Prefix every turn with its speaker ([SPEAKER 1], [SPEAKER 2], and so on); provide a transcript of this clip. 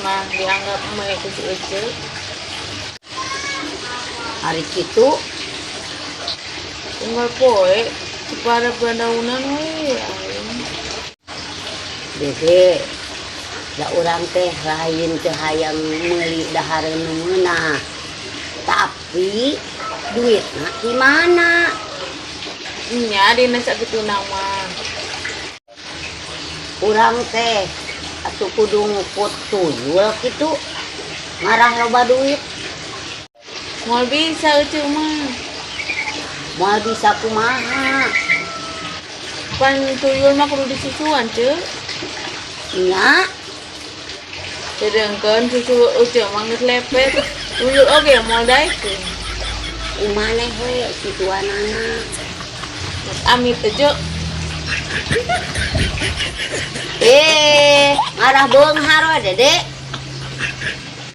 [SPEAKER 1] mah dianggap embe ku si Ece.
[SPEAKER 2] Ari kitu.
[SPEAKER 1] Unggal poe ciparap dandaunan we aing.
[SPEAKER 2] Dede, da urang teh lain teu hayang meuli dahareun nu meunah. Tapi duitna di mana?
[SPEAKER 1] Nya dina sakituna mah.
[SPEAKER 2] Urang teh atuh kudu ngukut tuyul kitu. Ngarah loba duit.
[SPEAKER 1] Moal bisa Ece mah.
[SPEAKER 2] Moal bisa kumaha?
[SPEAKER 1] Pan tuyul mah kudu disusuan, Ceu.
[SPEAKER 2] Nya.
[SPEAKER 1] Sedengkeun susu Ece mah geus lepet. Tuyul oge moal daekeun.
[SPEAKER 2] Kumaneh we situanana.
[SPEAKER 1] Amit Ece.
[SPEAKER 2] Eh, ngarah beunghar we, Dede.